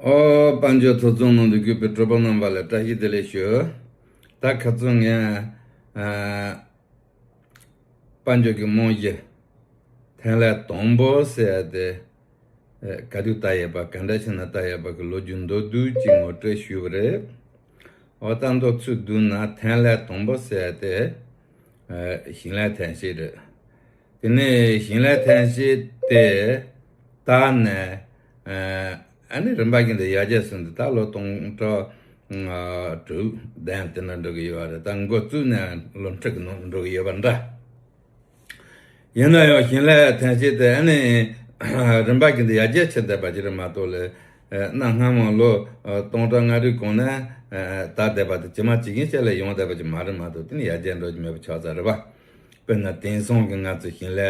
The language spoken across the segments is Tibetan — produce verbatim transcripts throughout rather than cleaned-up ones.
ཨོ། དཔལ་འབྱོར་ཐོ་ཚོང་ནང་དུ་གུས་པའི་གྲོགས་པོ་རྣམ་པ་ལ་བཀྲ་ཤིས་བདེ་ལེགས་ཞུ། ད་ཁ་སང་ངས་ཨ་དཔལ་འབྱོར་གྱི་རྨང་གཞི་ཐོན་ལས་དང་པོ་ཟེར་ཡ་དེ་ཨ་ག་དུས་བཏབ་ཡོད་པ། ག་འདྲ་བྱས་ནས་བཏབ་ཡོད་པ་གི་ལོ་རྒྱུས་མདོར་བསྡུས་ཅིག་ངོ་སྤྲོད་ཞུས་པ་རེད། འོ། ད་མདོ་ཚུལ་བསྡུས་ན་ཐོན་ལས་དང་པོ་ཟེར་ཡ་དེ་ཨ་ཞིང་ལས་ཐོན་སྐྱེད་རེད། དེ་ནས་ཞིང་ལས་ཐོན་སྐྱེད་དེ་ད་ནས་ཨ་ཨ་ནི་རིམ་པ་བཞིན་དུ་ཡར་རྒྱས་སོང་སྟེ་ད་ལོ་སྟོང་ཕྲག་ཨ་དྲུག་བདུན་དེ་འདྲ་འགྲོ་གི་ཡོད་རེད། ད་འགོ་བཙུགས་ནས་ལོ་ཁྲི་གི་ནང་འགྲོ་གི་ཡོད་པ་འདྲ། ཡིན་ན་ཡང་ཞིང་ལས་ཐོན་སྐྱེད་དེ་ཨ་ནི་རིམ་པ་བཞིན་དུ་ཡར་རྒྱས་ཕྱིན་བསྡད་པ་ཅིག་རེད་མ་གཏོགས་ལས། ཨ་གནའ་སྔ་མོ་ལོ་ཨ་སྟོང་ཕྲག་ལྔ་དྲུག་གོང་ནས་ཨ་ད་བསྡད་པ་དེ་ཇི་མ་ཇི་བཞིན་བྱས་ལ་ཡོང་བསྡད་པ་ཅིག་མ་རེད་མ་གཏོགས། དེ་ནི་ཡར་རྒྱས་འགྲོ་རྒྱུ་མེད་པ་ཆགས་ཚར་རེད་པ། དཔེར་ན་དེང་སང་གི་ང་ཚོ་ཞིང་ལས་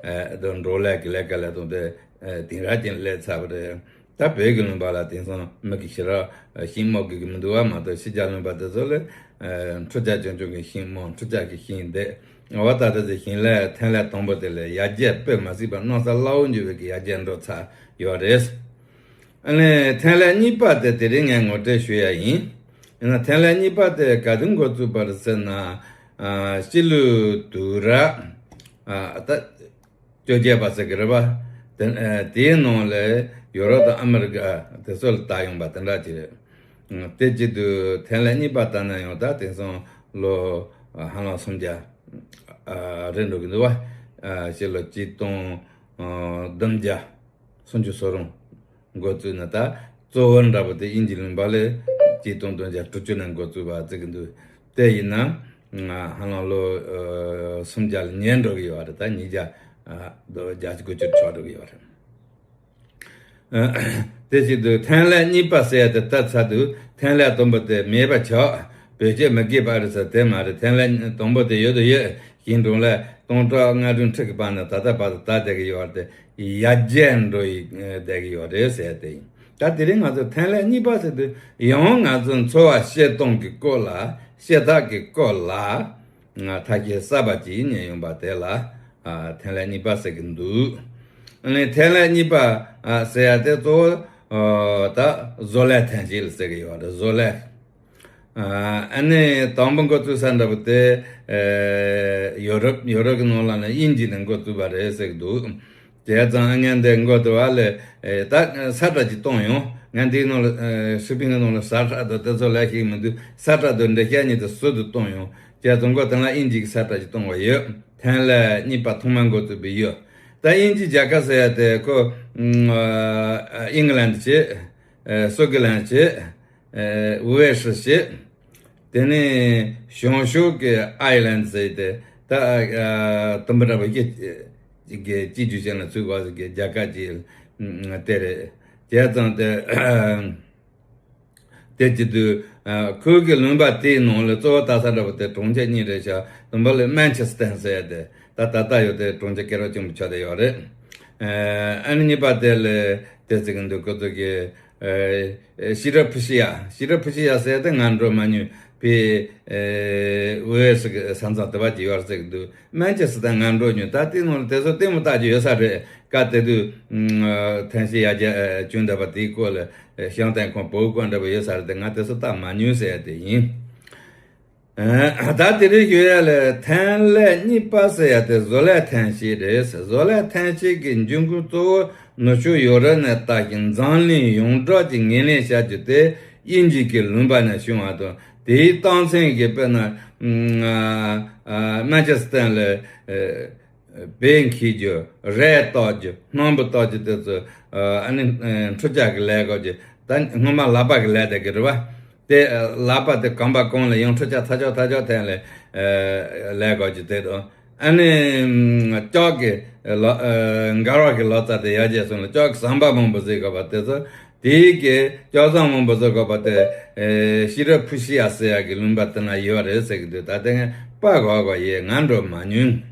ཨ་དང་འབྲོག་ལས་ཀྱི་ལས་ཀ་ལས་དང་དེ་ཨ་དེང་རབས་ཅན་སླེབས་ཚར་བ་རེད། ད་བོད་ཀྱི་ལུང་པ་ལ་དེང་སང་མི་གི་ཞེ་དྲག་ཤིང་རྨོ་དགོས་ཀྱི་མི་འདུག་པ་མ་གཏོགས། ཕྱི་རྒྱལ་ལུང་པ་དེ་ཚོ་ལ་ཨ་འཕྲུལ་ཆས་ཆུང་ཆུང་གི་ཤིང་རྨོ། འཕྲུལ་ཆས་ཀྱི་ཤིང་འདེབས། འོ། ད་ལྟ་དེ་ཞིང་ལས་ཐོན་ལས་དང་པོ་དེ་ལས་ཡར་རྒྱས་དཔེ་མ་སྲིད་པ་གནམ་ས་བླ་འོག་འགྱུར་བའི་གི་ཡར་རྒྱས་འགྲོ་ཚར་ཡོད་རེད། ཨ་ནི་ཐོན་ལས་གཉིས་པ་དེ་དེ་རིང་ངས་ངོ་སྤྲོད་ཞུ་ཡ་ཡིན། ཡིན་ན་ཐོན་ལས་གཉིས་པ་དེ་ག་དུས་འགོ་བཙུགས་པ་རེད་ཟེར་ན། ཨ་སྤྱི་ལོ་དུས་རབས་ཨ་ད་བཅོ་བརྒྱད་པ་ཟེར་གི་རེད་པ། དེ་ཨ་དེའི་ནང་ལ་ཡོ་རོབ་དང་ཨ་མི་རི་ཀ་དེ་ཚོ་ལ་བལྟ་ཡོང་པ་དེ་འདྲ་ཅིག་རེད། ཨ་དེ་བྱེད་དུས་ཐོན་ལས་གཉིས་པ་ལྟ་ན་ཡང་ད་དེང་སང་ལོ་ཨ་ཧ་ལམ་སུམ་བརྒྱ་ཨ་རེད་འགྲོ་གི་འདུག་པ། ཨ་སྤྱི་ལོ་གཅིག་སྟོང་ཨ་བདུན་བརྒྱ་སུམ་ཅུ་སོ་གྲངས་འགོ་བཙུགས་ནས། ད་གཙོ་བོ་འདྲ་པོ་དེ་དབྱིན་ཇི་ལུང་པ་ལ་གཅིག་སྟོང་བདུན་བརྒྱ་དྲུག་ཅུ་ནས་འགོ་བཙུགས་པ་བརྩི་གི་འདུག། དེ་ཡིན་ན་ང་ཧ་ལམ་ལོ་ཨ་སུམ་བརྒྱ་ལ་ཉེ་འགྲོ་གི་ཡོད་རེད། ད་ཉིས་བརྒྱ་ཨ་བརྒྱད་ཅུ་དགུ་ཅུ་ཆགས་འགྲོ་གི་ཡོད་རེད། ཨ་དེ་བྱེད་དུས་ཐོན་ལས་གཉིས་པ་ཟེར་ཡ་དེ་ལྟ་ཚར་དུས་ཐོན་ལས་དང་པོ་དེ་མེད་པ་ཆགས། བེད་སྤྱོད་མི་དགོས་པ་རེད་ཟེར། དེ་མ་རེད། ཐོན་ལས་དང་པོ་དེ་ཡོད་དང་ཡོད། ཞིང་འབྲོག་ལས་སྟོང་ཕྲག་ལྔ་དྲུག་ཁྲི་གི་བར་ནས་ད་ལྟ་བར་དུ་ད་བསྡད་ཀྱི་ཡོད་རེད། དེ་ཡར་རྒྱས་འགྲོ་ཡི་བསྡད་ཀྱི་ཡོད་རེད་ཟེར་དེ་ཡིན། ད་དེ་རིང་ང་ཚོ་ཐོན་ལས་གཉིས་པ་ཟེར་དུས་ཡང་ང་ཚོ་འཚོ་བ་སྐྱེལ་སྟངས་ཀྱི་སྐོར་ལ། སྐྱེལ་ཐབས་ཀྱི་སྐོར་ལ་ང་ཐབས་ཤེས་གསར་པ་ཅིག་རྙེད་ཡོང་པ་དེ་ལ་ཨ་ཐོན་ལས་གཉིས་པ་ཟེར་གྱི་འདུག། ཨ་ནི་ཐོན་ལས་གཉིས་པ་ཨ་ཟེར་ཡ་དེ་གཙོ་བོ་ཨ་ད་བཟོ་ལས་ཐོན་སྐྱེད་ལ་ཟེར་གྱི་ཡོད་རེད། བཟོ་ལས། ཨ་ནི་དང་པོ་འགོ་བཙུགས་ས་འདྲ་པོ་དེ་ཨེ་ཡོ་རོབ་ཡོ་རོབ་ཀྱི་ནང་ལ་ནི་དབྱིན་ཇི་ནས་འགོ་བཙུགས་པ་རེད་ཟེར་གྱི་འདུག། བྱས་ཙང་ཨ་ངས་འདི་འགོ་དེ་བ་ལས་ཨེ་ད་ས་ཁྲ་ཅིག་བཏང་ཡོང་། ངས་འདིའི་ནང་ལ་ཨེ་ཧྲི་པིང་གི་ནང་ལ་ས་ཁྲ་དང་དེ་ཚོ་ལས་ཤེས་མི་འདུག། ས་ཁྲ་དང་འབྲི་ཤེས་མཁན་དེ་ཟུར་དུ་བཏང་ཡོང་། བྱས་ཙང་འགོ་དེ་ལ་དབྱིན་ཇི་གི་ས་ཁྲ་ཅིག་བཏང་བ་ཡོད། ཐོན་ལས་གཉིས་པ་ཐོག་མ་འགོ་བཙུགས་པའི་ཡུལ། ད་དབྱིན་ཇི་རྒྱལ་ཁབ་ཟེར་ཡ་དེ་ཁོ་ཨ་ཨིང་ལན་བྱེད། ཨེ་སུའུ་ཀེ་ལན་བྱེད། ཨེ་ཝེ་ཧྲི་བྱེད། དེ་ནས་བྱང་ཕྱོགས་ཀྱི་ཨའི་ལན་ཟེར་ཏེ། ད་ཨ་དུམ་བུ་འདྲ་པོ་གི་གི་སྤྱི་རྒྱུ་ཅན་ལ་ཚུད་པ་ཟེར་གྱི་རྒྱལ་ཁབ་ཅིག་དེ་རེད། བྱས་ཙང་དེ་དེ་བྱེད་དུས་ཨ་ཁོའི་གི་ལུང་པ་དེའི་ནང་ལ་གཙོ་བོ་ལྟ་ས་འདྲ་པོ་དེ་གྲོང་ཁྱེར་གཉིས་རེད་ཤག། དུམ་བུ་ལ་མན་ཆེ་སི་ཏན་ཟེར་ཏེ། ད་ད་ལྟ་ཡོད་དེ་གྲོང་ཁྱེར་སྐད་གྲགས་ཆེན་པོ་ཆགས་བསྡད་ཡོད་རེད། ཨ་ནི་གཉིས་པ་དེ་ལ་དེ་ཟེར་གྱི་འདུག། ཁོ་ཚོ་གི་ཨེ་ཤི་ར་ཕུ་ཤི་ཡ། ཤི་ར་ཕུ་ཤི་ཡ་ཟེར་ཏེ་ང་འགྲོ་མ་མྱོང་། པའི་ཨེ་ཝེ་སི་གི་ས་མཚམས་དེ་བ་ཅིག་ཡོད་ཟེར་གྱི་འདུག། མན་ཆེ་སི་ཏན་ང་འགྲོ་མྱོང་། ད་དེ་ནང་ལ་དེ་ཚོ་ལྟད་མོ་ལྟ་རྒྱུ་ཡོད་ས་རེད། སྐབས་དེ་དུས་ཨ་ཐོན་སྐྱེད་ཡར་རྒྱས་ཨ་བྱུང་བསྡད་པ་དེའི་སྐོར་ལ་ཨེ་བཤམས་སྟོན་ཁང་བོད་སྐོར་འདྲ་པོ་ཡོད་ས་རེད་དེ། ང་དེ་ཚོ་ལྟ་མ་མྱོང་ཟེར་ཡ་དེ་ཡིན། ཨ་ད་དེ་རིང་ཞུ་ཡ་ལ་ཐོན་ལས་གཉིས་པ་ཟེར་ཡ་དེ་བཟོ་ལས་ཐོན་སྐྱེད་རེད། བཟོ་ལས་ཐོན་སྐྱེད་ཀྱི་འབྱུང་ཁུངས་གཙོ་བོ་ནུབ་ཕྱོགས་ཡོ་རོབ་ནས་ལྟ་ཞིང་འཛམ་གླིང་ཡོངས་གྲགས་ཀྱི་ངོས་ལེན་བྱ་རྒྱུ་དེ་དབྱིན་ཇི་གི་ལུང་པ་ནས་བྱུང་བ་དང་། དེའི་རྟགས་མཚན་གྱི་དཔེར་ན་ཨ་ཨ་མན་ཆེ་སི་ཏན་ལ་ཨ་བེད་འཁྱེར་རྒྱུ། རས་བཏགས་རྒྱུ། སྣམ་བུ་བཏགས་རྒྱུ་དེ་ཚོ་ཨ་ནི་ཨ་འཕྲུལ་ཆས་ཀྱི་ལས་གོ་རྒྱུ། ད་སྔོན་མ་ལག་པ་གི་ལས་དེ་གི་རེད་བ། དེ་ལག་པ་དེ་གོམ་པ་གང་ལ་ཡང་འཕྲུལ་ཆས་ཐག་ཆོད་ཐག་ཆོད་ཐོན་ལས་ལས་གོ་རྒྱུ་དེ་དང་། ཨ་ནི་ལྕགས་ཀྱི་ལོ་མགར་བ་གི་ལོ་ཙཱ་དེ་ཡར་རྒྱས་སོང་ལ་ལྕགས་ཀྱི་ཟམ་པ་མང་པོ་བཟོས་གོ་བ་དེ་ཚོ། དེའི་གི་ལྕགས་ཟམ་མང་པོ་བཟོ་གོ་བ་དེ་ཤི་ར་ཕུ་ཤི་ཡ་ཟེར་ཡ་གི་ལུང་པ་དེ་ན་ཡོད་རེད་ཟེར་གི་འདུག། ད་དེ་ངས་པ་གོ་གོ་ཡས། ང་འགྲོ་མ་མྱོང་།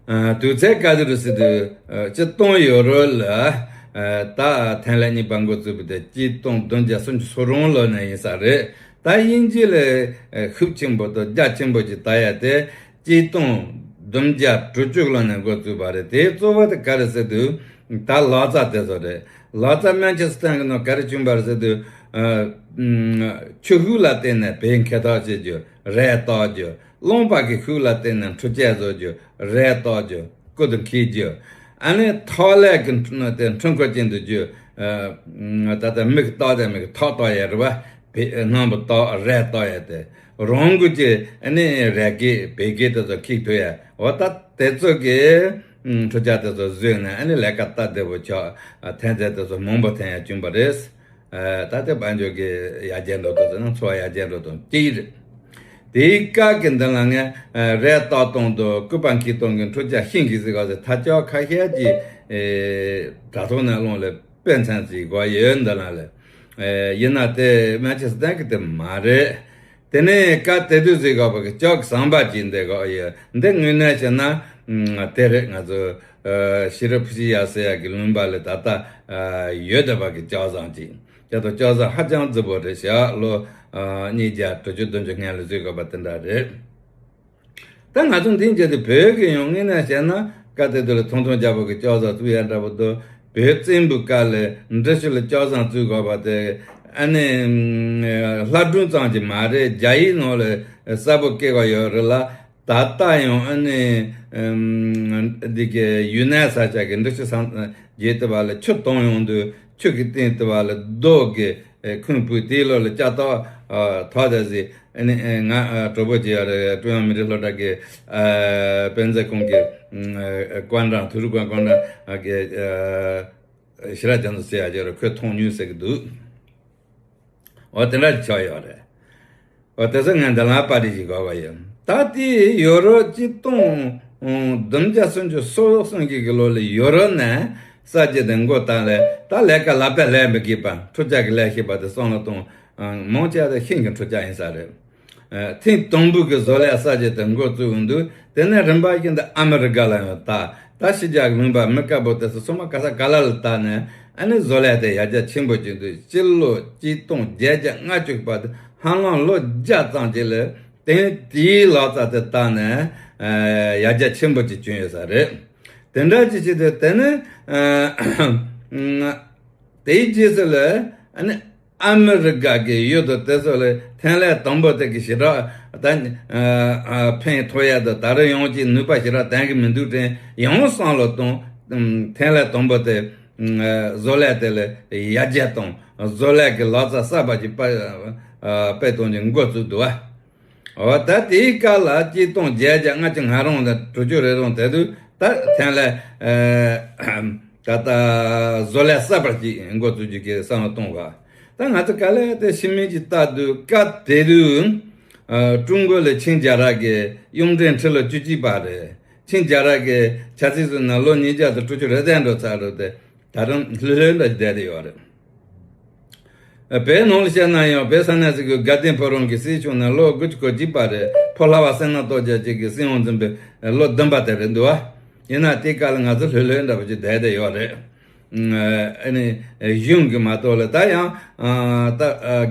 ཨ་དུས་ཚོད་ག་དུས་རེད་ཟེར་དུས་ཨ་སྤྱིར་བཏང་ཡོ་རོབ་ལ་ཨ་ད་ཐོན་ལས་གཉིས་པ་འགོ་བཙུགས་པ་དེ་གཅིག་སྟོང་བདུན་བརྒྱ་སུམ་ཅུ་སོ་གྲངས་ལོ་ནས་ཡིན་ས་རེད། ད་དབྱིན་ཇི་ལ་ཨ་ཤུགས་ཆེན་པོ་དང་རྒྱ་ཆེན་པོ་ཅིག་ལྟ་ཡ་དེ་གཅིག་སྟོང་བདུན་བརྒྱ་དྲུག་ཅུ་ལོ་ནས་འགོ་བཙུགས་པ་རེད། དེའི་གཙོ་བོ་དེ་ག་རེ་ཟེར་དུས་ ད་ལག་རྩལ་དེ་ཚོ་རེད། ལག་རྩལ་མན་ཆེ་སི་ཐན་གྱི་ནང་ག་རེ་བྱུང་བ་རེད་ཟེར་དུས། ཨ། ཨམ། ཆུ་ཤུགས་ལ་བརྟེན་ནས་བེའུ་འཁེལ་འཐག་བྱེད་རྒྱུ། རས་བཏགས་རྒྱུ། རློན་པ་གི་ཤུགས་ལ་བརྟེན་ནས་འཕྲུལ་ཆས་བཟོ་རྒྱུ། རས་བཏགས་རྒྱུ། རྐུ་དང་འཁྱེར་རྒྱུ། ཨ་ནི་ཐག་ལེན་གྱི་འཕྲུ་དེ་འཕྲུལ་འཁོར་ཅན་དུ་བསྒྱུར། ཨ། ད་ལྟ་མིག་ལྟག་དེ་མིག་ཐག་བཏགས་ཡས་རེད་པ། བེ་སྣམ་བུ་བཏགས། རས་བཏགས་ཡས་དེ། རང་འགུལ་གྱིས་ཨ་ནི་རས་སྐེད་བེའུ་སྐེད་དེ་ཚོ་འཁྱེར་ཐུབ་ཡས། འོ་ད་དེ་ཚོ་གི་འཕྲུལ་ཆས་དེ་ཚོ་བཟོས་ནས་ཨ་ནི་ལས་ཀ་སྟབས་བདེ་པོ་ཆགས། ཨ། ཐོན་རྫས་དེ་ཚོ་མང་པོ་ཐོན་ཡས་བྱུང་བ་རེད། ཨ། ད་ལྟའི་དཔལ་འབྱོར་གྱི་ཡར་རྒྱས་འགྲོ་དུས་ཟེར་ན་འཚོ་བ་ཡར་རྒྱས་འགྲོ་དོན་གཅིག་རེད། དེའི་སྐབས་ཀྱི་འདི་ལ་ངས། ཨ། རས་བཏགས་སྟངས་དང་སྐུད་པ་འཁྱེར་སྟངས་ཀྱི་འཕྲུལ་ཆས་ཤེས་གི་ཟེར་ག་ཟེར་ཐ་ཆག་ཁ་ཤས་ཀྱི། ཨེ། དྲ་ཐོག་ནས་བླངས་ལས་དཔེ་མཚོན་ཅིག་དགོས་ཡོད་འདི་ལ་ལས། ཨེ། ཡིན་ན་དེ་མན་ཆེ་སི་ཐན་གྱི་དེ་མ་རེད། དེ་ནས་སྐབས་དེ་དུས་ཟེར་ག་བ་གི་ལྕགས་ཟམ་པ་ཅིག་འདི་ག་ཡོད། འདི་དངོས་གནས་བྱས་ན། ཨ། དེ་རེད། ང་ཚོ། ཨ། ཤེས་རབ་ཕུན་སུམ་ཡ་ཟེར་ཡ་གི་ལུང་པ་ལ་ད་ལྟ། ཨ། ཡོད་བསྡད་པ་གི་ལྕགས་ཟམ་ཅིག་ད་ལྟ་ལྕགས་ཟམ་ཧ་ཅང་རྫིག་པོ་རེད་ཤག་ལོ། ཨ། ཉིས་བརྒྱ་དྲུག་ཅུ་བདུན་ཅུ་སྔོན་ལ་བཟོས་དགོས་པ་དེ་འདྲ་རེད། ད་ང་ཚོ་འདི་འཇལ་དུས་བོད་ཀྱི་ཡང་དངོས་གནས་བཤད་ན་སྐབས་དེ་དུས་ལ་ཐང་སྟོང་རྒྱལ་པོ་གི་ལྕགས་ཟམ་བཙུགས་ཡ་འདྲ་པོ་འདུག་བོད་བཙན་པོའི་སྐབས་ལ་འབྲི་ཆུ་ལ་ལྕགས་ཟམ་བཙུགས་དགོས་པ་དེ། ཨ་ནི། ལྷ་སྒྲུང་ཙམ་གྱི་མ་རེད། རྒྱ་ཡིག་ནང་ལ་གསལ་པོ་བཀོད་པ་ཡོད་རེད་ལ། ད་ལྟ་ཡང་ཨ་ནི། ཨམ། འདི་གའི་ཡུན་ནན་ས་ཆ་གི་འབྲི་ཆུ་ཟམ་བརྒྱད་དེ་བ་ལ་ཆུ་གཏོང་ཡོང་དུས་ཆུ་གི་སྟེང་དེ་བ་ལ་རྡོ་གི། ཨེ། ཁུང་བུད། དེའི་ལོགས་ལ་ལྕགས་ཐག་ཨ། ཐག་དེ་ཟིག་ཨ་ནི། ཨེ། ང་། ཨ། གྲོགས་པོ་ཅིག་ཡོད་རེད། ཀྲུང་དབྱང་མི་རིགས་སློབ་གྲྭ་གི། ཨ། དཔེ་མཛོད་ཁང་གི། ཨ། ཀོང་ཀྲང་། ཐུ་རུ་ཀོང་། ཀོང་ཀྲང་གི། ཨ། ཞི་ར་རྒྱ་མཚོ་ཟེར་ཡ་ཅིག་ཡོད་རེད། ཁོས་མཐོང་མྱོང་ཟེར་གི་འདུག་འོ་དེ་འདྲ་ཆགས་ཡོད་རེད། འོ་དེ་ཚོ་ངས་འདི་ལ་པར་རིས་ཤིག་དགོས་པ་ཡིན། ད་ལྟའི་ཡོ་རོབ་གཅིག་སྟོང་བདུན་བརྒྱ་སུམ་ཅུ་སོ་གསུམ་གྱི་གི་ལོ་ལ་ཡོ་རོབ་ནས་གསར་བརྗེ་དེ་འགོ་བཏང་ལས། ད་ལས་ཀ་ལག་པས་ལས་མི་དགོས་པ། འཕྲུལ་ཆས་ཀྱིས་ལས་ཤེས་པ་དེ་བསམ་བློ་གཏོང་། མང་ཆེ་བ་དེ་ཤིང་གི་འཕྲུལ་ཆས་ཡིན་ས་རེད། ཨ། ཐེངས་དང་པོ་གི་བཟོ་ལས་གསར་བརྗེ་དེ་འགོ་བཙུགས་འདུག་དེ་ནས་རིམ་པ་བཞིན་དུ་ཨ་མི་རི་ཀ་ལ་ཡང་བལྟ། ད་ཕྱི་རྒྱལ་གྱི་ལུང་པ་མི་དཀར་པོ་དེ་ཚོ་ཚང་མ་ག་ས་ག་ལ་ལ་བལྟ་ནས། ཨ་ནི་བཟོ་ལས་དེ་ཡར་རྒྱས་ཆེན་པོ་ཅིག་འདུག་སྤྱི་ལོ་གཅིག་སྟོང་བརྒྱད་བརྒྱ་ལྔ་བཅུ་བར་དུ་ཧ་ལམ་ལོ་བརྒྱ་ཙམ་ཅིག་ལ་དེ། དེའི་ལག་རྩལ་དེ་བལྟས་ནས། ཨ། ཡར་རྒྱས་ཆེན་པོ་ཅིག་བྱུང་ཡོད་ས་རེད། དེ་འདྲ་ཅིག་བྱས་ཏེ་དེ་ནི། ཨ། དེའི་རྗེས་སུ་ལ་ཨ་ནི་ཨ་མི་རི་ཀ་གི་ཡུལ་དུ་དེ་ཚོ་ལ་ཐོན་ལས་དང་པོ་དེ་གི་ཞེ་དྲག་ད། ཨ། ཕན་ཐོགས་ཡ་དང་། ད་རུང་ཡང་ཅིག་ནུས་པ་ཞེ་དྲག་ལྡན་གི་མི་འདུག་དྲན་ཡང་བསམ་བློ་བཏང་། ཐོན་ལས་དང་པོ་དེ། ཨ། བཟོ་ལས་དེ་ལ་ཡར་རྒྱས་བཏང་། བཟོ་ལས་ཀྱི་ལག་རྩལ་གསར་པ་ཅིག་སྤེལ། ཨ། སྤེལ་གཏོང་གི་འགོ་བཙུགས་འདུག་བ། འོ་ད་དེའི་སྐབས་ལ་གཅིག་སྟོང་བརྒྱད་བརྒྱ་ལྔ་བཅུ་ང་རང་དང་དྲུག་ཅུ་རེ་རང་དེ་དུས་ད་ཐོན་ལས། ཨ། ད་ལྟ་བཟོ་ལས་གསར་པ་ཅིག་འགོ་བཙུགས་རྒྱུ་གི་བསམ་བློ་གཏོང་བ། ད་ང་ཚོ་ག་ལེ་དེ་ཤི་མིན་གྱི་ལྟ་དུས་སྐབས་དེ་དུས། ཨ། ཀྲུང་གོ་ལ་ཆིང་རྒྱལ་རབས་ཀྱི་གཡུང་དྲུང་ཁྲི་ལོ་བཅུ་གཅིག་པ་རེད། ཆིང་རྒྱལ་རབས་ཀྱི་ཆ་ཚིགས་སུ་ན་ལོ་ཉིས་བརྒྱ་དང་དྲུག་ཅུ་རེ་བདུན་འགྲོ་ཚར་རེད་དེ། ད་རུང་ལྷོད་ལྷོད་འདྲ་བསྡད་དེ་ཡོད་རེད། བོད་ནང་ལ་བཤད་ན་ཡང་བོད་ས་གནས་སུ་གི་དགའ་ལྡན་ཕོ་བྲང་གི་སྲིད་སྐྱོང་ནི་ལོ་དགུ་བཅུ་གོ་གཅིག་པ་རེད། ཕོ་ལྷ་བ་སེམས་ནག་སྟོབས་རྒྱལ་གཅིག་གི་སྲིད་དབང་འཛིན་པའི་ལོ་བདུན་པ་དེ་རེད་འདུག་བ། ཡིན་ན་དེའི་སྐབས་ལ་ང་ཚོ་ལྷོད་ལྷོད་འདྲ་པོ་ཅིག་བསྡད་དེ་ཡོད་རེད། ཨ་ནི་གཞུང་གི་མ་གཏོགས་ལ་ད་ཡང་ད་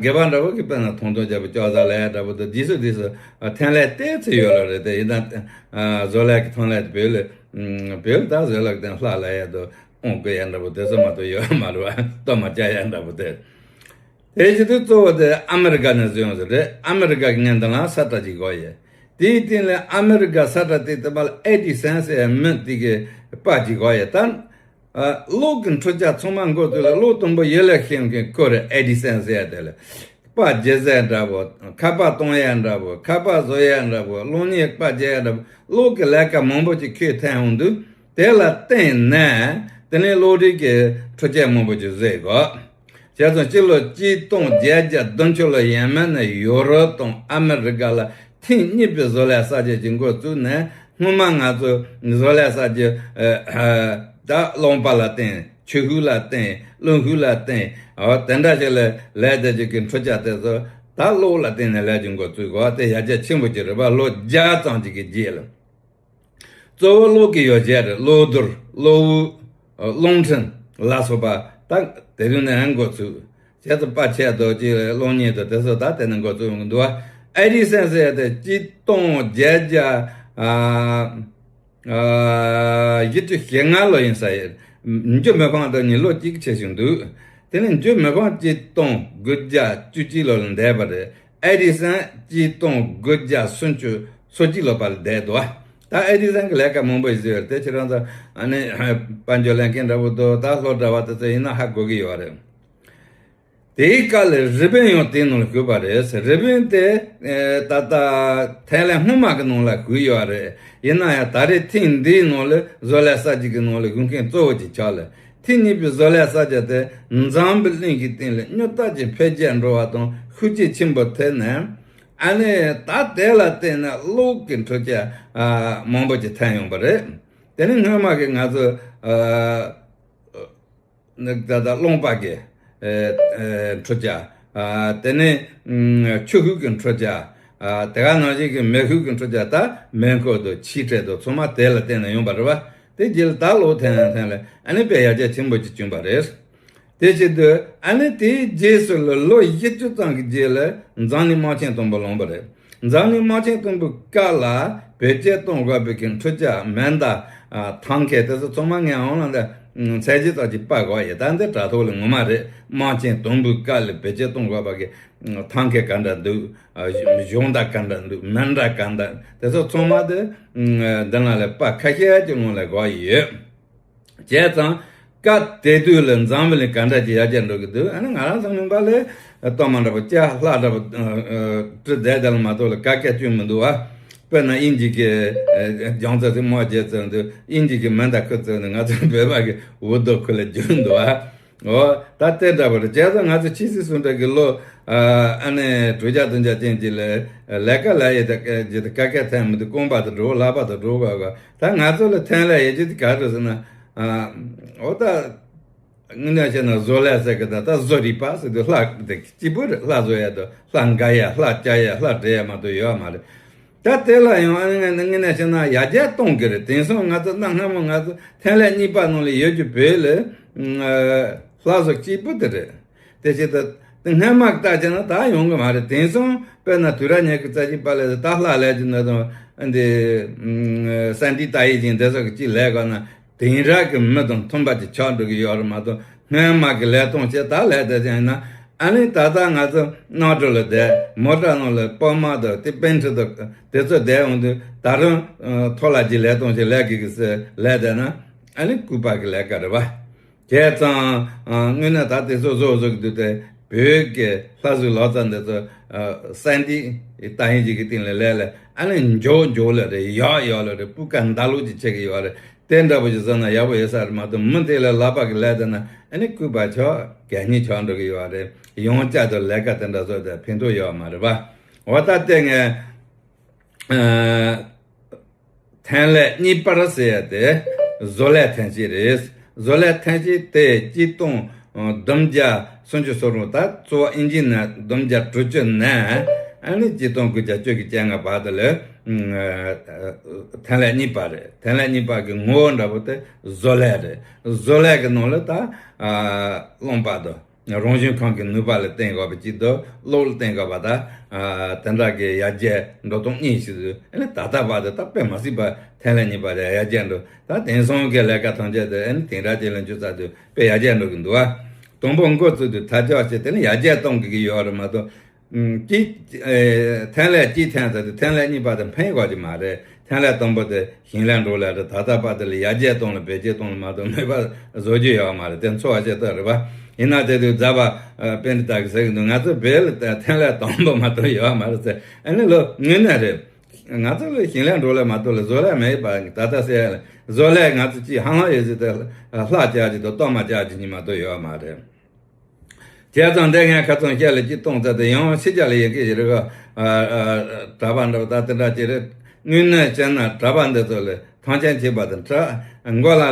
སྒེར་པ་འདྲ་པོ་གི་དཔེར་ན་ཐང་སྟོང་རྒྱལ་པོ་ལྕགས་ཟམ་ལས་འདྲ་པོ་དང་དེ་ཚོ་དེ་ཚོ་ཐོན་ལས་ཏོག་ཙམ་ཡོད་ལ་རེད་དེ། ཡིན་ན་བཟོ་ལས་ཀྱི་ཐོན་ལས་དེ་བོད་ལ་བོད་ལ་ད་བཟོ་ལས་ཀྱི་སྟེང་ལྷག་ལ་ཡ་དང་དབང་བསྐུར་ཡ་འདྲ་པོ་དེ་ཚོ་མ་གཏོགས་ཡོད་མ་རེད་བ། གཏོར་མ་བཅའ་ཡ་འདྲ་པོ་དེ། དེ་བཞིན་དུ་གཙོ་བོ་དེ་ཨ་མི་རི་ཀ་ནས་བཟོས་ཡོང་ཟེར་རེད། ཨ་མི་རི་ཀ་གི་ངས་འདི་ལ་ས་ཁྲ་ཅིག་དགོས་ཡས། དེའི་སྟེང་ལ་ཨ་མི་རི་ཀ་ས་ཁྲ་དེ་ལྟ་བུ་ལ་ཨེ་ཌི་སན་ཟེར་ཡ་མི་དེ་གི་པར་ཅིག་དགོས་ཡས། ད་གློག་གི་འཕྲུལ་ཆས་ཚང་མ་འགོ་བཙུགས་ལ་གློག་དང་པོ་ཡུལ་ལ་ཤེས་མཁན་ཁོ་རེད། ཨེ་ཌི་སན་ཟེར་ཡ་དེ་ལ། པར་བརྗེ་ས་འདྲ་པོ། ཁ་པར་གཏོང་ཡ་འདྲ་པོ། ཁ་པར་བཟོ་ཡ་འདྲ་པོ། གློག་བརྙན་པར་རྒྱག་ཡ་འདྲ་པོ། གློག་གི་ལས་ཀ་མང་པོ་ཅིག་ཁོས་ཐོན་འོང་དུས། དེ་ལ་བརྟེན་ནས་དེ་ནས་གློག་རིག་གི་འཕྲུལ་ཆས་མང་པོ་ཅིག་བཟོས་གོ། བྱས་ཙང་སྤྱི་ལོ་གཅིག་སྟོང་བརྒྱད་བརྒྱ་བདུན་ཅུ་ལོ་ཡས་མས་ནས་ཡོ་རོབ་དང་ཨ་མི་རི་ཀ་ལ་ཐེངས་གཉིས་པའི་བཟོ་ལས་གསར་བརྗེ་ཅིག་འགོ་བཙུགས་ནས། སྔོན་མ་ང་ཚོ་བཟོ་ལས་གསར་བརྗེ། ཨ། ད་རླངས་པ་ལ་བརྟེན། ཆུ་ཤུགས་ལ་བརྟེན། རླུང་ཤུགས་ལ་བརྟེན། འོ་དེ་འདྲ་ཞིག་ལ་ལས་དེ་ཅིག་གི་འཕྲུལ་ཆས་དེ་ཚོ་ད་གློག་ལ་བརྟེན་ནས་ལས་ཀྱི་འགོ་བཙུགས་གོ། དེ་ཡར་རྒྱས་ཆེན་པོ་ཅིག་རེད་པ། ལོ་བརྒྱ་ཙམ་ཅིག་གི་རྗེས་ལ། གཙོ་བོ་གློག་གི་ཡོ་བྱད་རེད། གློག་རྡུལ། གློག་འོད། རླུང་འཕྲིན་ལ་སོགས་པ་ད་དེ་རིང་ནས་འགོ་ཚུགས། བྱས་ཙང་པར་ཆས་དང་ཅིག་གློག་བརྙན་དང་དེ་ཚོ་ད་དེ་ནས་འགོ་ཚུགས་ཡོང་གི་འདུག་བ། ཨེ་ཌི་སན་ཟེར་ཡ་དེ་གཅིག་སྟོང་བརྒྱད་བརྒྱ། ཨ། ཨ། བཞི་བཅུ་ཞེ་ལྔ་ལོ་ཡིན་ས་ཡིན། འཇུ་མི་ཕམ་དང་གཉིས་ལོ་གཅིག་ཕྱིན་བཞིན་འདུག་དེ་ནས་འཇུ་མི་ཕམ་གཅིག་སྟོང་དགུ་བརྒྱ་བཅུ་གཅིག་ལོ་ལ་འདས་པ་རེད། ཨེ་ཌི་སན་གཅིག་སྟོང་དགུ་བརྒྱ་སུམ་ཅུ་སོ་གཅིག་ལོ་བར་ལ་བསྡད་འདུག་ད་ཨེ་ཌི་སན་གྱི་ལས་ཀ་མང་པོ་ཞིག་བཟོས་ཡོད་རེད། དེ་ཁྱེད་རང་ཚོ་ཨ་ནི་དཔལ་འབྱོར་ལེན་མཁན་འདྲ་པོ་འདུག་ད་ལྷོ་འདྲ་བ་དེ་ཚོ་ཡིན་ན་ཧ་གོ་གི་ཡོད་རེད། དེའི་སྐབས་ལ་རི་པིན་ཡང་དེའི་ནང་ལ་བཞུགས་པ་རེད། རི་པིན་དེ་ད་ལྟ་ཐའི་ལན་སྔོན་མ་གི་ནང་ལ་བཞུགས་ཡོད་རེད། ཡིན་ན་ཡང་ད་རེས་ཐེངས་འདིའི་ནང་ལ་བཟོ་ལས་གསར་བརྗེ་གི་ནང་ལ་བཞུགས་མཁན་གཙོ་བོ་ཅིག་ཆགས་ལ། ཐེངས་གཉིས་པའི་བཟོ་ལས་གསར་བརྗེ་དེ་འཛམ་བུ་གླིང་གི་སྟེང་ལ་མྱུར་མཐའ་ཅན་འཕེལ་རྒྱས་འགྲོ་བ་དང་ཤུགས་རྐྱེན་ཆེན་པོ་ཐེབས་ནས། ཨ་ནི་ད་དེ་ལ་བརྟེན་ནས་གློག་གི་འཕྲུལ་ཆས་མང་པོ་ཅིག་ཐོན་ཡོང་པ་རེད། དེ་ནི་སྔོན་མ་གི་ང་ཚོ་ད་ལྟ་རླངས་པ་གི་འཕྲུལ་ཆས། དེ་ནས་ཆུ་ཤུགས་ཀྱི་འཕྲུལ་ཆས། དེ་ག་ནང་བཞིན་གྱི་མེ་ཤུགས་ཀྱི་འཕྲུལ་ཆས། ད་མེ་འཁོར་དང་ཆེ་ཁྲ་དང་ཚང་མ་དེ་ལ་བརྟེན་ནས་ཡོང་པ་རེད་བ། དེ་རྗེས་ལ་ད་གློག་ཐོན་ཐོན་ལ་ཨ་ནི་དཔེ་ཡར་རྒྱས་ཆེན་པོ་ཅིག་བྱུང་པ་རེད། དེ་བྱེད་དུས་ཨ་ནི་དེའི་རྗེས་སུ་ལ་ལོ་བཞི་བཅུ་ཙམ་གྱི་རྗེས་ལ་འཛམ་གླིང་དམག་ཆེན་དང་པོ་ལངས་པ་རེད། འཛམ་གླིང་དམག་ཆེན་དང་པོའི་སྐབས་ལ་བེད་སྤྱོད་གཏོང་དགོས་པའི་གི་འཕྲུལ་ཆས་མེ་མདའ། ཐང་ཁེ་དེ་ཚོ་ཚང་མ་ངས་འོང་ལ་འདི་ཚད་གཞི་ཙམ་ཅིག་ཕབ་དགོས་ཡོད། ད་འདི་དྲ་ཐོག་ལ་ངོ་མ་རེད། དམག་ཆེན་དང་པོའི་སྐབས་ལ་བེད་སྤྱོད་གཏོང་དགོས་པ་གི་ཐང་ཁེ་ག་འདྲ་འདུག་གཞུང་མདའ་ག་འདྲ་འདུག་མེ་མདའ་ག་འདྲ། དེ་ཚོ་ཚང་མ་དེ་འདི་ནང་ལ་ཕབ་ཁ་ཤས་ཀྱི་ནང་ལ་དགོས་ཡོད། བྱས་ཙང་། སྐབས་དེ་དུས་ལ་འཛམ་བུ་གླིང་ག་འདྲ་ཅིག་ཡར་རྒྱས་འགྲོ་གི་འདུག་ཨ་ནི་ང་རང་ཚོ་ནང་པ་ལས་གཏོར་མ་འདྲ་པོ་ལྕགས་ལྷག་འདྲ་པོ་བྲིས་བསྡད་དེ་ལ་མ་གཏོགས་ལ་ཀ་ཁ་བཅུག་མི་འདུག་བ། དཔེར་ན་དབྱིན་ཇི་གི་རྒྱང་རྩེད་དེ་དམག་རྒྱག་ཚར་འདུག་དབྱིན་ཇི་གི་མེ་མདའ་ཁུར་ཚར་འདུག་ང་ཚོ་བོད་པ་གི་འུར་རྡོ་ཁུར་ལ་རྒྱུག་འདུག་བ། འོ་ད་དེ་འདྲ་པོ་རེད། བྱས་ཙང་ང་ཚོ་ཆེ་སྲིད་ཟུང་འབྲེལ་གི་ལོ་ཨ་ནི་དྲུག་བརྒྱ་བདུན་བརྒྱ་ཅན་གྱི་ལས་ཀ་ལས་ཡོད་དེ་ཀ་ཁ་ཐན་མི་འདུག་རྐང་པ་དུ་འགྲོ་ལག་པ་དུ་འགྲོ་དགོས་ག་ད་ང་ཚོ་ལ་ཐོན་ལས་ཡོད་རྒྱུ་དེ་ག་རེ་ཟེར་ན། འོ་ད་དངོས་གནས་བྱས་ན་བཟོ་ལས་ཟེར་གི་ད་ད་བཟོ་རིག་པ་ཟེར་དུས་ལྷ་དེ་གཅིག་པུ་རེད། ལྷ་བཟོ་ཡ་དང་ལྷ་འགའ་ཡ་ལྷ་བཅའ་ཡ་ལྷ་འདྲེ་ཡ་མ་གཏོགས་ཡོད་མ་རེད། ད་དེ་ལ་ཡང་ཨ་ནི་དངོས་གནས་བྱས་ན་ཡར་རྒྱས་གཏོང་གི་རེད། དེང་སང་ང་ཚོ་གནའ་སྔ་མོ་ང་ཚོ་ཐོན་ལས་གཉིས་པ་ནང་ལ་ཡོད་རྒྱུ་བོད་ལ་ལྷ་བཟོ་གཅིག་པུ་དེ་རེད། དེ་བྱས་ད་དེ་སྔ་མ་ལྟ་བྱས་ན་ད་ཡོང་གི་མ་རེད། དེང་སང་དཔེར་ན་དུས་རབས་ཉི་ཤུ་རྩ་གཅིག་པ་ལ་ད་ལྷ་ལས་ཀྱི་ནི་དང་འདི་སན་ཏི་ཏ་ཡི་ཅིང་དེ་ཚོ་གི་ཅིག་ལས་ག་ན་དེང་རབས་ཀྱི་མི་དང་མཐུན་པ་ཅིག་ཆགས་འགྲོ་གི་ཡོད་རེད་མ་གཏོགས་སྔོན་མ་གི་ལས་སྟངས་བྱས་ད་ལས་དེ་བྱས་ན་ཨ་ནི་ད་ལྟ་ང་ཚོ་གནམ་གྲུ་ལ་བསྡད་མོ་ཊ་ནང་ལ་པར་མ་དང་དེ་པན་ཁྲི་དང་དེ་ཚོ་བསྡད་འོང་དུས་ད་རུང་ཐོག་ལ་ཅིག་ལས་སྟངས་ཅིག་ལས་དགོས་གི་ཟེར་ལས་བསྡད་ན་ཨ་ནི་ལྐུགས་པ་གི་ལས་ཀ་རེད་བ། བྱས་ཙང་། དངོས་གནས་ད་དེ་ཚོ་བཟོ་བཟོ་གི་འདུག་སྟེ། བོད་ཀྱི་ལྷ་བཟོའི་ལག་རྩལ་འདི་ཚོ་སན་ཏི་ཏ་ཡིན་གཅིག་གི་སྟེང་ལ་ལས་ལས་ཨ་ནི་མགྱོགས་མགྱོགས་ལ་རེད། ཡག་ཡག་ལ་རེད། སྤུས་ཀ་འདར་ལུག་ཅིག་ཆགས་ཀྱི་ཡོད་རེད། དེ་འདྲ་པོ་ཞིག་བཟོ་ན་ཡག་པོ་ཡོད་ས་རེད་མ་གཏོགས་མི་དེ་ལ་ལག་པ་གི་ལས་དེ་ན་ཨ་ནི་ལྐུགས་པ་ཆགས་གད་སྙིགས་ཆགས་འགྲོ་གི་ཡོད་རེད། ཡང་བསྐྱར་དུ་ལས་ཀ་དེ་འདྲ་བཟོ་དེ་ཕན་ཐོགས་ཡོད་མ་རེད་པ། འོ་ད་ལྟ་ངས། ཐོན་ལས་གཉིས་པར་ཟེར་ཡ་དེ་བཟོ་ལས་ཐོན་སྐྱེད་རེད། བཟོ་ལས་ཐོན་སྐྱེད་དེ་གཅིག་སྟོང་བདུན་བརྒྱ་སུམ་ཅུ་སོ་དྲུག་ད་གཙོ་བོ་ཨིན་ཇི་ནས་བདུན་བརྒྱ་དྲུག་ཅུ་ནས་ཨ་ནི་གཅིག་སྟོང་དགུ་བརྒྱ་བཅུ་གི་བཅོ་ལྔ་བར་དུ་ལ་ཐོན་ལས་གཉིས་པ་རེད། ཐོན་ལས་གཉིས་པ་གི་ངོ་བོ་འདྲ་པོ་དེ་བཟོ་ལས་རེད། བཟོ་ལས་གི་ནང་ལ་ད་རླངས་པ་དང་། རང་བྱུང་ཁམས་ཀྱི་ནུས་པ་ལ་བརྟེན་དགོས་པ་གཅིག་དང་གློག་ལ་བརྟེན་དགོས་པ་དང་། དེ་འདྲ་གི་ཡར་རྒྱས་འགྲོ་སྟངས་གཉིས་ཤིག་ཏུ་ཨ་ནི་ད་ལྟ་བར་དུ་ད་དཔེ་མ་སྲིད་པ་ཐོན་ལས་གཉིས་པ་དེ་ཡར་རྒྱས་འགྲོ། ད་དེང་སང་གི་ལས་ཀ་ཐམས་ཅད་དེ་ཨ་ནི་དེང་རབས་ཅན་ལ་འགྱུར་ཚར་དུས་དཔེ་ཡར་རྒྱས་འགྲོ་གི་འདུག་ཨ། དང་པོ་འགོ་བཙུགས་དུས་ཐབས་ཆག་བྱས་དེ་ནི་ཡར་རྒྱས་གཏོང་དགོས་ཀྱི་ཡོད་རེད་མ་གཏོགས། གཅིག་ཐོན་ལས་གཅིག་ཐོན་ཚར་དུས་ཐོན་ལས་གཉིས་པ་དེ་ཕན་དགོས་ཀྱི་མ་རེད། ཐོན་ལས་དང་པོ་དེ་ཞིང་ལས་འབྲོག་ལས་རེད། ད་ལྟ་བར་དུ་ལ་ཡར་རྒྱས་གཏོང་ལ་བེད་སྤྱོད་གཏོང་ལ་མ་གཏོགས་ནུས་པ་བཟོ་རྒྱུ་ཡོད་མ་རེད། དེ་འཚོ་བ་སྐྱེལ་སྟངས་རེད་པ། ཡིན་ན་དེ་དུས་རྫ་བ་པཎྜི་ཏ་གིས་ཟེར་གི་འདུག་ང་ཚོ་བོད་ལ་ཐོན་ལས་དང་པོ་མ་གཏོགས་ཡོད་མ་རེད་ཟེར། ཨ་ནི་ལོ་དངོས་གནས་རེད། ང་ཚོ་ལ་ཞིང་ལས་འབྲོག་ལས་མ་གཏོགས་ལ་བཟོ་ལས་མེད་པ་ད་ལྟ་ཟེར་ཡ་ལ་བཟོ་ལས་ང་ཚོ་ཅིག་ཧང་ལང་ཡོད་ཟེར་ཏེ་ལྷ་བཅའ་རྒྱུ་དང་གཏོར་མ་བཅའ་རྒྱུ་གཉིས་མ་གཏོགས་ཡོད་མ་རེད། བྱས་ཙང་འདི་ངས་ཁ་ཚང་བཤད་ལ་གཅིག་གཏོང་ཚར་དེ་ཡང་ཕྱི་རྒྱལ་ལ་ཡོད་མཁན་ཞིག་རེད་ག་གྲྭ་པ་འདྲ་པོ་ད་དེ་འདྲ་ཅིག་རེད། དངོས་གནས་བྱས་ན་གྲྭ་པ་འདི་ཚོ་ལ་ཐང་ཆེན་བྱེད་པ་དང་འདྲ། མགོ་ལ་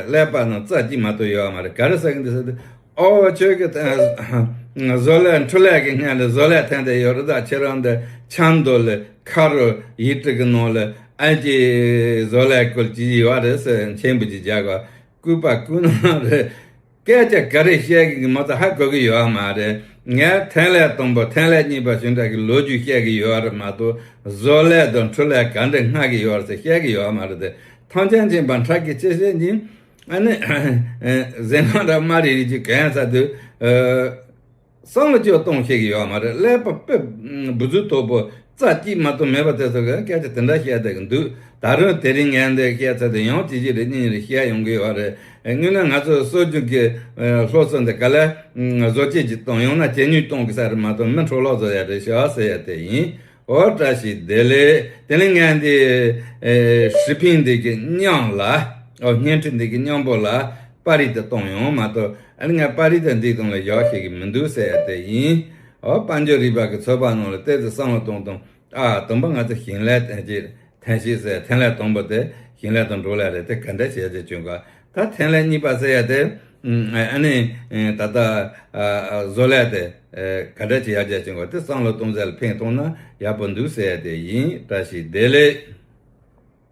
ཀླད་པ་ནང་རྩ་གཅིག་མ་གཏོགས་ཡོད་མ་རེད། ག་རེ་ཟེར་གི་འདུག་ཟེར་དུས་ཨོ་ཁྱོད་ཀྱི་བཟོ་ལས་འཕྲུལ་ལས་ཀྱི་སྔོན་ལ་བཟོ་ལས་ཐོན་བསྡད་ཡོད་རེད། ད་ཁྱེད་རང་འདི་ཆབ་མདོ་ལ་ཁ་རུ་ཡིག་ཕྲུག་གི་ནང་ལ་ཨ་ཅེ་བཟོ་ལས་སྐོར་གྱི་ཡོད་རེད་ཟེར་མཆན་བུ་ཅིག་རྒྱག་ག་ལྐུགས་པ་ལྐུགས་ནོ་རེད། སྐད་ཆ་ག་རེ་བཤད་གི་མ་གཏོགས་ཧ་གོ་གི་ཡོད་མ་རེད། ངས་ཐོན་ལས་དང་པོ་ཐོན་ལས་གཉིས་པ་བྱུང་འདྲ་གི་ལོ་རྒྱུས་བཤད་གི་ཡོད་རེད་མ་གཏོགས་བཟོ་ལས་དང་འཕྲུལ་ལས་ག་འདྲ་སྔ་གི་ཡོད་རེད་ཟེར་བཤད་གི་ཡོད་མ་རེད་དེ། ཐང་ཆེན་ཆེན་པ་འཁྲབ་གི་ཆེ་ཤེས་ཉིན་ ཨ་ནི་ཟས་སྣང་འདྲ་མ་རེ་རེ་ཅིག་གན་ཚ་དུས། བསམ་བློ་ཅིག་གཏོང་ཤེས་ཀྱི་ཡོད་མ་རེད། ཀླད་པ་དཔེ་འབུ་ཚུགས་དོག་པོ་རྩ་གཅིག་མ་གཏོགས་མེད་པ་དེ་ཚོ་གི་སྐད་ཆ་དེ་འདྲ་བཤད་བསྡད་ཀྱི་འདུག་ད་རུང་དེ་རིང་ངས་འདི་བཤད་ཚར་དུས་ཡང་གཅིག་གཅིག་རེ་གཉིས་རེ་བཤད་ཡོང་གི་ཡོད་རེད། དངོས་གནས་ང་ཚོ་སྲོལ་རྒྱུན་གྱི་སློབ་གསོ་འདི་ག་ལ་བཟོ་བཅོས་ཅིག་གཏོང་ཡོང་ན་ཇེ་ཉུང་གཏོང་གི་ས་རེད་མ་གཏོགས་མི་འཕྲོ་བརླག་བཟོ་ཡ་རེད་ཤག་ཟེར་ཡ་དེ་ཡིན། ཨོ་བཀྲ་ཤིས་བདེ་ལེགས། དེ་ནས་ངས་འདི་ཨེ་ཧྲི་ཕིང་འདི་གི་མཉམ་ལ། ཨོ་བརྙན་འཕྲིན་འདི་གི་མཉམ་པོ་ལ་པར་རིས་དེ་གཏོང་ཡོང་མ་གཏོགས། ཨ་ནི་ངས་པར་རིས་དེ་འདི་གཏོང་ལ་ཡག་ཤེས་ཀྱི་མི་འདུག་ཟེར་ཡ་དེ་ཡིན། ཨོ་དཔལ་འབྱོར་རིག་པ་གི་ཚོགས་པ་ནང་ལ་ཏོག་ཙམ་བསམ་བློ་གཏོང་གཏོང་། ཨ་དང་པོ་ང་ཚོ་ཞིང་ལས་ཐོན་སྐྱེད་ཐོན་སྐྱེད་ཟེར་ཐོན་ལས་དང་པོ་དེ་ཞིང་ལས་དང་འབྲོག་ལས་རེད། དེ་ག་འདྲ་བྱས་ཏེ་བྱུང་ག་ད་ཐོན་ལས་གཉིས་པ་ཟེར་ཡ་དེ། ཨ་ནི་ད་ལྟ་བཟོ་ལས་དེ་ག་འདྲ་བྱེད་ཡག་ཅིག་བྱུང་ག་དེ་བསམ་བློ་གཏོང་ཚད་ལ་ཕན་ཐོགས་ན་ཡག་པོ་འདུག་ཟེར་ཡ་དེ་ཡིན། བཀྲ་ཤིས་བདེ་ལེགས།